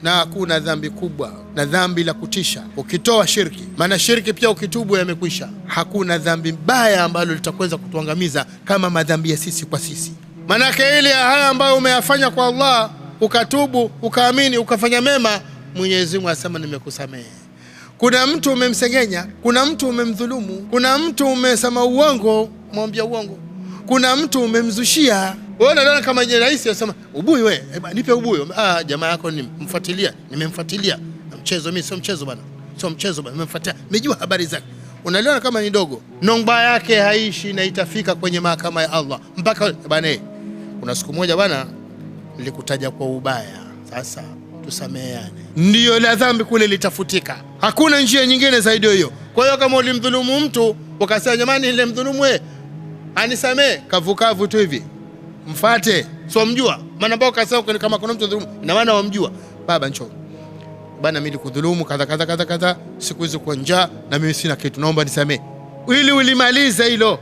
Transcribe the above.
Na hakuna dhambi kubwa na dhambi la kutisha ukitoa shirki, maana shirki pia ukitubu yamekwisha. Hakuna dhambi mbaya ambalo litakuweza kutuangamiza kama madhambi ya sisi kwa sisi. Maanake ile haya ambayo umeyafanya kwa Allah ukatubu ukaamini ukafanya mema, Mwenyezi Mungu asema nimekusamehe. Kuna mtu umemsengenya, kuna mtu umemdhulumu, kuna mtu umesema uongo, mwambia uongo, kuna mtu umemzushia. Wewe unaona kama ni rahisi, unasema ubuyu wewe, nipe ubuyu. Ah, jamaa yako nimemfuatilia, nimemfuatilia. Na mchezo mimi sio mchezo bana. Sio mchezo bana, nimemfuatilia. Nimejua habari zake. Unaliona kama ni dogo. Nongba yake haishi na itafika kwenye mahakama ya Allah. Mpaka bana, kuna siku moja bana nilikutaja kwa ubaya. Sasa tusameheane. Ndiyo la dhambi kule litafutika. Hakuna njia nyingine zaidi hiyo. Kwa hiyo kama ulimdhulumu mtu ukasema jamani, nilimdhulumu wewe, anisamee, kavukavu tu hivi. Mfate, sio mjua. Maana mbao kasema kama kuna mtu dhulumu, ina maana wamjua. Baba njoo. Bana, mimi nilikudhulumu kadha kadha kadha kadha, siku hizo kwa njaa na mimi sina kitu, naomba nisamee. Ili ulimalize hilo.